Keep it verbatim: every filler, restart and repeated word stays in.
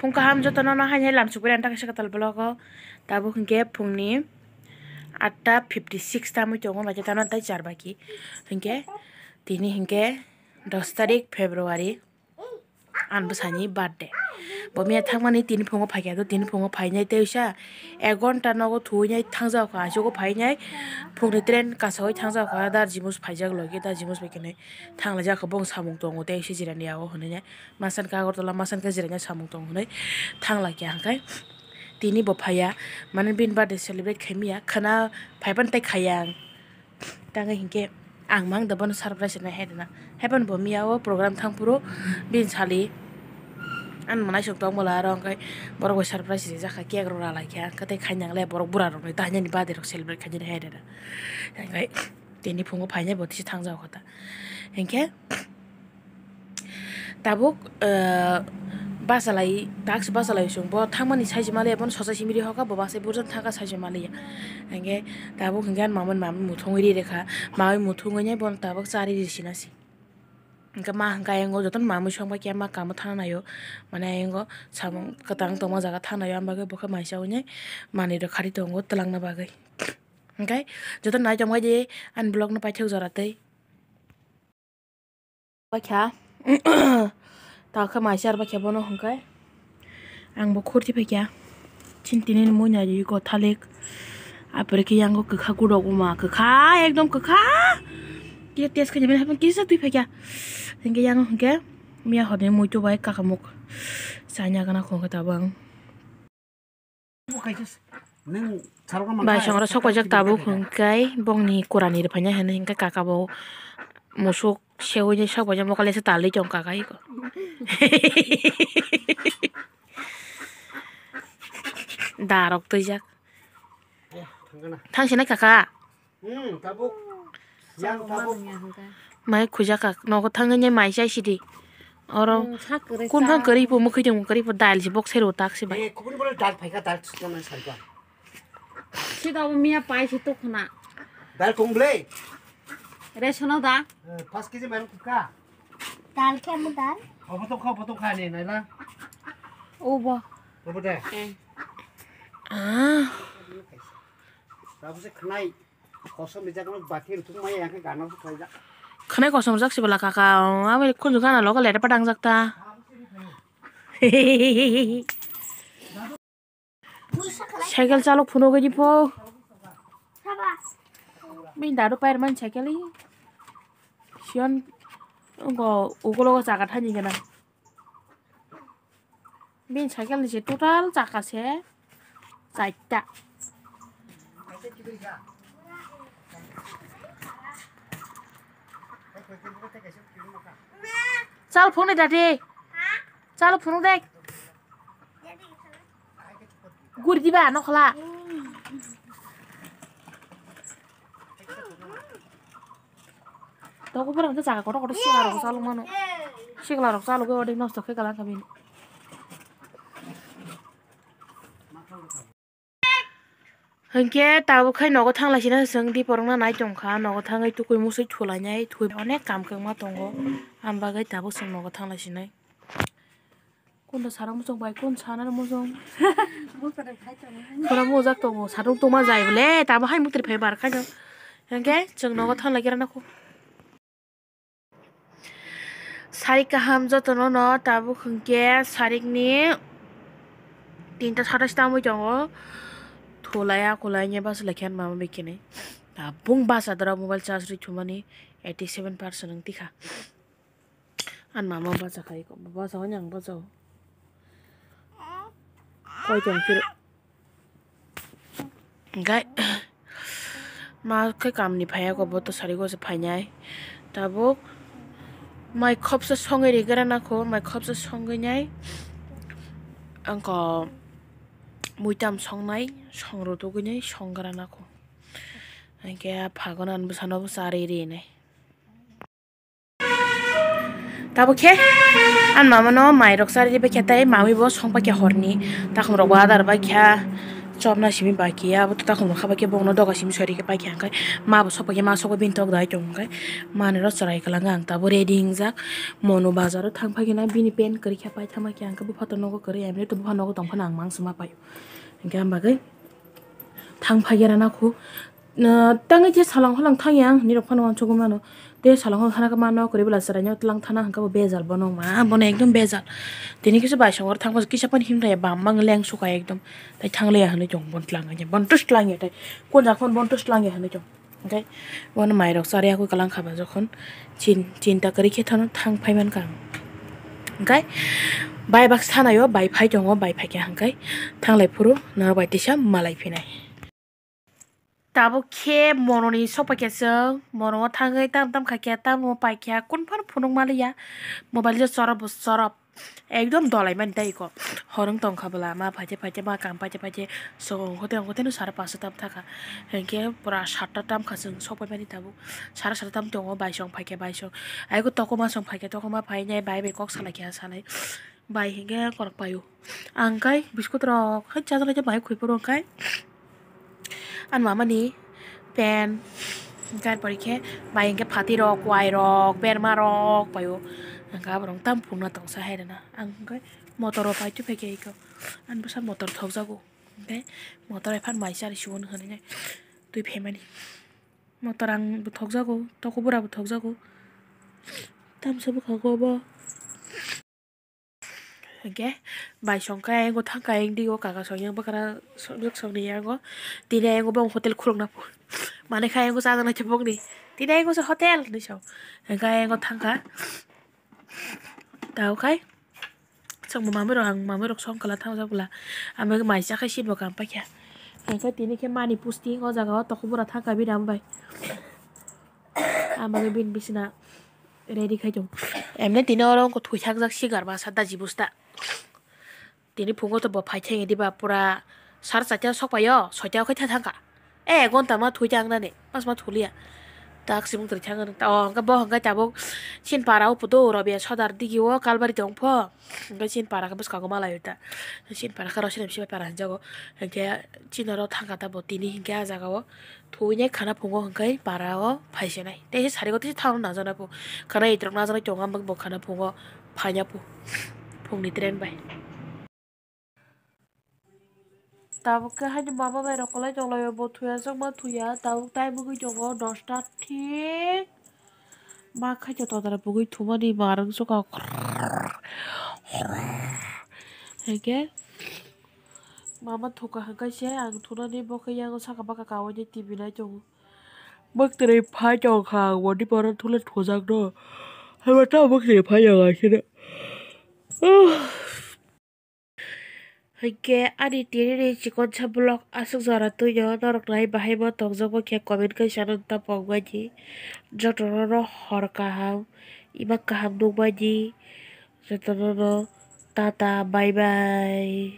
Phung kaham jotono no haino lamsukwi rani ta kaisa kwtal vlog o. Tabuk hinkhe phungni atta fifty six tamwi tongo, naikhe tamo tei char baki. Hinkhe tini hinkhe dos tarik February, ani bwsani birthday. Bo miya thangmani tini phungo phaikha, to tini phungo phainai tei uisa ek ghonta nogo thuinai thangjak kha, aswk phainai phungni train kasawi thangjak kha, dar jimus phaijak logi, dar jimus bai khenai thanglaijak kha, bong samung tongo tei uisa jirani yago hwnwi nai. Masan khe Agartala, masan khe jiranya samung tong hwnwi thang lai kha, hwnkhe tini bo phaiya, mane bini birthday celebrate khai manya, khwna phaiphano tei khaiya ang. Tangwi hinkhe ang mang da bono surprise rwna hai rwna. Haiphano bo miyao program thang phuru bini sali ani mwnaisong tong bwla aro hwnkhe borok bai surprise rijak kha, cake rok ra lai kha, hwnkhe tei khaina le borok bura rokni tei hainani birthday rok celebrate khainani hai rwna. Hwnkhe tini phungo phainai bo tisa thang jao kha ta. Hinkhe tabuk, ah, bachalai, taksi bachalai chwng bo thangmani saisi maliya, bono sochai simi ri hokha, bo bachai burjak thangkha saisi maliya. Hinkhe tabuk hinkhe ani mamani mamani muthungwi ri rekha, mamani muthungwi nai bono tabuk chari ri sinasi. Hinkhe ma hinkhe ayang o jotono mamwi songbai khe ma kamo thangnaio, mane ayang o samung kwtang tongma jaga thangnaio, ang bagwi bokhe mai chaui nai manwi rok khari tongo twlangna bagwi. Hinkhe jotono nai tongbai di ani vlog no paithak jora tei. Bakha. Takhe mai char bakha bono hwnkhe. Ang bo khurti phaikha. Chini tini ni mui nai ri ko thalik. Apore khe yang kwkha gudok wngma kwkha ekdom kwkha. Kisa test khaidi bini haphang kisa twi phaikha. Hwnkhe yang hwnkhe miya horni mui tubai kakamuk. Chaina gana khwngkhe tabang. Bai songra sok paijak tabuk hwnkhe bongni kurani rwphaina hwnwi hwnkhe kaka bo musuk seui sok paijak mokol ese talwi tong kaka iko. Da rok twijak. Thang sinai kaka. Hmm, tabuk. Yang tabuk. Mai khujak kak nogo thangwi nai mai chai sidi. Oro hmm, sak kwrwi kun phang sa. Kwrwi po mwkhwi tong kwrwi po dal si bok sero tak si bai. Eh, kubun bole dal phaika dal sutna man sarka. Sida bo miya pai si tok khna. Dal kong ble. Resono da. Eh, pas keji mairung kuka. Dal khe mo dal. Obo tok kha, obo tok kha ni naila. Obo. Obo de. Eh. Ah. Tabuk se khnai. Kosom rijak no bati rwthwk maya yang khe gana se khlaijak. Khwnai kosom rijak se bwla kaka, o, abo khunju gana logo lere pa dangjak ta. Cycle chalok phunuk gini po. Bini dadu pair man cycle i. Siyon, go, ugulogo chaka thani gana. Bini cycle ni se total chaka se chaita. Chal phone dadi. Chal phone de. Guri diba nokhola. Toko pura hwnkhe jaga kotor kotor sikla rok chalok mano. Sikla rok chalogwi ode nosto khe kalang kha bini. Hinkhe tabuk khai nogo thang lai sina chwng di porongna nai tong kha, nogo thangwi tukui musui thulai nai, thwi onek kam kwbangma tongo, am bagwi tabuk chwng nogo thang lai sinai. Kunda sara muchung bai, kun sana muchung. Pura mojak tongo, satung tungma jai bole, tabo hai mukti phai bar khaino. Hingke chwng nogo thang lai khe rana kho. Sarik kaham jotono no tabuk hingke sarikni tinta satais tangwi tongo. Thulaya, khulaya, nya basa lai khe mama bai khe nai. Tabung basa dora mobile charge rwi thumani eighty seven percent wng tikha. Ani mama bacha khai ko, bacha hwnwi ang bacha o. Koi tong phiro. Hingke ma khe kamni phaiya ko, bo to sari go se phainai. Tabuk mai khopsa songwi rigra nako, mai khopsa songwi nai. Angko muitam songnai, songro tugwi nai, songgra nako. Hingke phagon ani bwsano bwsa ri ri nai. Tabuk khe ani mama no mai rok chari bai khe tei mawi bo song pai khe horni takhum rok bo adar bai kha Chopna simi bai khe abo to takhuk nokha bai khe bokno doga simi sori khe pai khe hwnkhai ma bo sokpai khe ma sokpai bini tok dai tong hwnkhai manwi rok chwrai kwlangkha ang tabuk ready wngjak. Mono bazar o thang phai khe na bini pant kwrwi khe pai thangma khe ang khe bupha to nogo kwrwi emni to bupha nogo tong phano ang mang swma pai o hwnkhe ang bagwi thang phai khe rana khu. Tangwi je salang holang thang yang nirok phano uansukgwi mano. Tei salang holang thana khe mano kwrwi bwla chwraino tlang thana hwnkhe bo bejal bono wngma bono ekdom bejal. Tini kisa bai songor thangma kisa phano himlaiya bam mang leng suka ekdom. Tai thanglaiya hwnwi tong bon tlang ya bon tus tlang ya tai. Kun jak phano bon tus tlang ya hwnwi tong. Hwnkhe bono mairok charya khe kwlang kha ba jokhon chin chinta kwrwi khe thang phai mankha ang. Hwnkhe bai bak sanaio bai phai tongo bai phai khe hwnkhe thanglai phuru norok bai tisa malai phinai. Tabuk khe mononi sokpai khe chwng mono thangwi tam tam khaikhe tamo paikha kun phano phunuk maliya mobile o chorop bo chorop ekdom dolai mani tei iko hor wng tongkha bwla ma phaikhe phaikhe ma kam phaikhe phaikhe chwng ongkhe tei ongkhe tei no sara pasta tam thaka hinkhe pura satta tam kha chwng sokpai mani tabuk sara sara tam tongo bai chwng phaikhe bai chwng ayuk tokoma chwng phaikhe tokoma phainai bai bai kok salaikha salai. Bai hinkhe korok paio. Ang kai biskut rok hai chajaknai khe bai khoi phuru kai. Ani mama ni pen, tarpore khe bai hinkhe phatwi rok, kwai rok, berma rok paio. Ang khe aborok tam phunukna tongsa hai rwna. Ang hinkhe motor rok pai twi phaikhe iko. Ani bwsa motor thokjago. Hinkhe motor hai phan mai chari sugo hinwi twi phaimani. Motor ang bo thokjago, toko bura bo thokjago. Tamsa bwkhago bo. Hwnkhe bai songkha ayang thangkha ayang dio kaka song yang bwkra song ni yango tini ayang bong hotel khulukna pho manwi kha ayang chajaknai khe bokni tini ayang se hotel hinwi song hwnkhe ayang thangkha tao khai chwng bo mamwi rok ang mamwi rok song kwlai thangjak bwla ang bai mai chakhai seat bo kam paikha hwnkhe tini khe mani pusti o jaga o tokobora thangkha bini amo bai. Ang bagwi bini bisina ready khai tongo. Emne tini oro wngkha thwijakjak sigar masa daji busta. Tini phungo to bo phai thangya diba pura sar chaita sok paio soita o khai thangkha. E gonta ma thwi thang nani mas ma thulia. Tak simung twi thang ta o hwnkhe bo hwnkhe tabuk chin para o puto Rabia sodar digi o kalbari tong pho. Hwnkhe chin para khe bwskango malaio ta. Chin para khe rosina bisi bai para hinjago. Hwnkhe chin oro thangkha ta bo tini hwnkhe ah jaga o. Thuinai khana phungo hwnkhe para o phaisinai. Tei se sari o tei se thangno najaknai pho. Khana itrok najaknai tongo, ang bo khana phungo phaina pho. Phungni train bai. Tabuk khe haini mama bai rok kwlai tonglaio, bo thuya jakma thuya. Tabuk time wngwi tongo dosta thik. Ma khaito todara bugwi thumani ma rwng suka. Hwnkhe mama thuka hwnkhe se ang thunani bo khe yango saka baka kaui T V nai tongo. Mwktwrwi phai tongkha ang bo diporo thule thujakno. Haibo tamo mwktwrwi phai tongo haikhe. Hwnkhe ani tini ni chikonsa vlog aswk jora twino norok nai bahai bo tongjak bo khe comment khe sana ta pok bai di. Jotono no hor kaham ima kaham nukbai di. Jotono no tata bye bye.